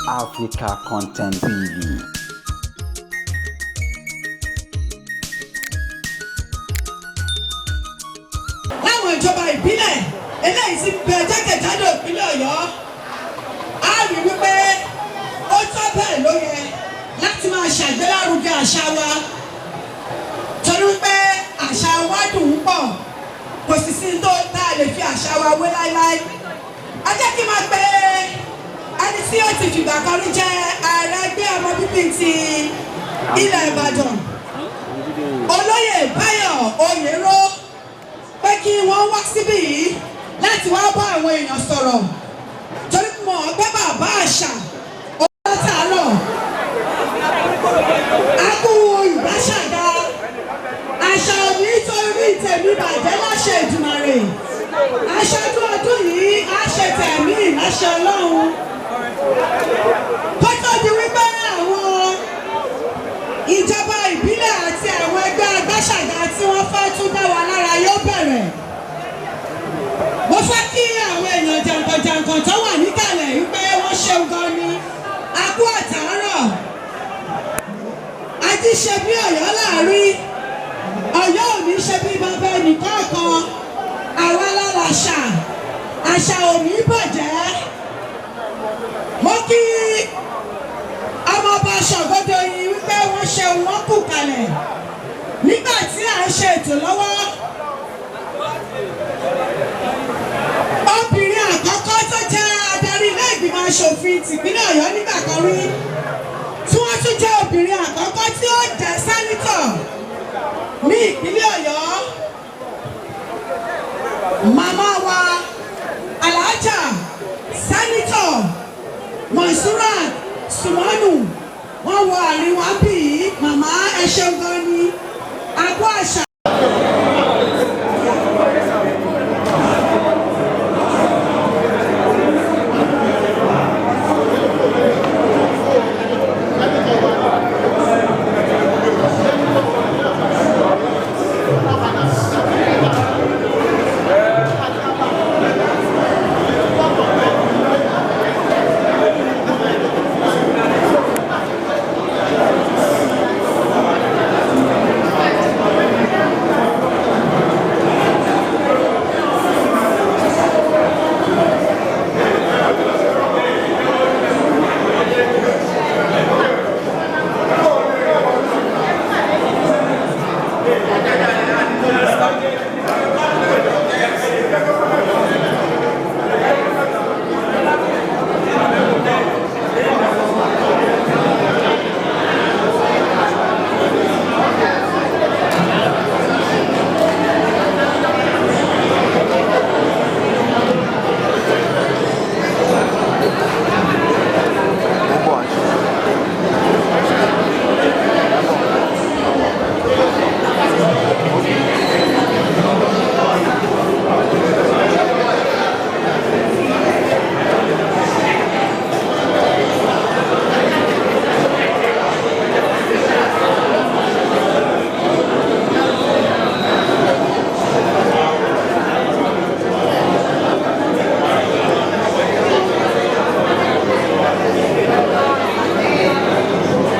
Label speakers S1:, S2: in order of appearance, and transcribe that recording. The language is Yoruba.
S1: Africa Content TV.
S2: Láwọn ìjọba ìbílẹ̀ eléyìí tí ń bẹ jákèjádò ìpínlẹ̀ Ọ̀yọ́, á rí wípé ó tọ́, bẹ́ẹ̀ ló yẹ láti máa ṣàgbélárugẹ àṣà wa, torí wípé àṣà wa dùn ún pọ̀, kò sì sí tó tá a lè fi àṣà wa wé láéláé. Ẹ jẹ́ kí n máa pe ẹni tí ó ti fìgbà kan rí jẹ́ ààrẹ ẹgbẹ́ ọmọ bíbí ti ilẹ̀ Ìbàdàn, Olóyè Báyọ̀ Oyèrò, pé kí wọ́n wá síbí yìí láti wá bá àwọn èèyàn sọ̀rọ̀, torí mo gbé bàbá àṣà ó látàárọ̀. A kú ìbáṣàdá àṣà òní torí tèmi bàjẹ́ láṣẹ Èdùmàrè. Aṣáájú ọdún yìí á ṣe tẹ̀mí láṣẹ Ọlọ́run. Kó tó di wípé àwọn ìjọba ìbílẹ̀ àti àwọn ẹgbẹ́ agbáṣàgà tí wọ́n fẹ́ tún dá wa lára yóò bẹ̀rẹ̀, mo fẹ́ kí àwọn èèyàn jàǹkànjàǹkàn tó wà níkàlẹ̀ wípé wọ́n ṣeun gan ni. A kú àtàárọ̀. Ají ṣe bí Ọ̀yọ́ láàrin Ọ̀yọ́ ò ní ṣe bí bàbá ẹnìkọ̀ọ̀kan. Àwa lára àṣà, àṣà ò ní bàjẹ́. Mo kí ọmọọba Ṣàngódoyin wípé wọ́n ṣeun, wọ́n kù kalẹ̀ nígbà tí à ń ṣe ètò lọ́wọ́. Obìnrin àkọ́kọ́ tó jẹ́ adarí ilé ìgbìmọ̀ aṣòfin tìpínlẹ̀ Ọ̀yọ́ nígbà kan rí, tí wọ́n tún jẹ́ obìnrin àkọ́kọ́ tí ó jẹ́ senator ní ìpínlẹ̀ Ọ̀yọ́, màmá wa Alhaja Senator Monsurat Sumonu, wọ́n wọ àárín wa bí. Màmá, ẹ ṣeun gan ni. Àgọ́ àṣà.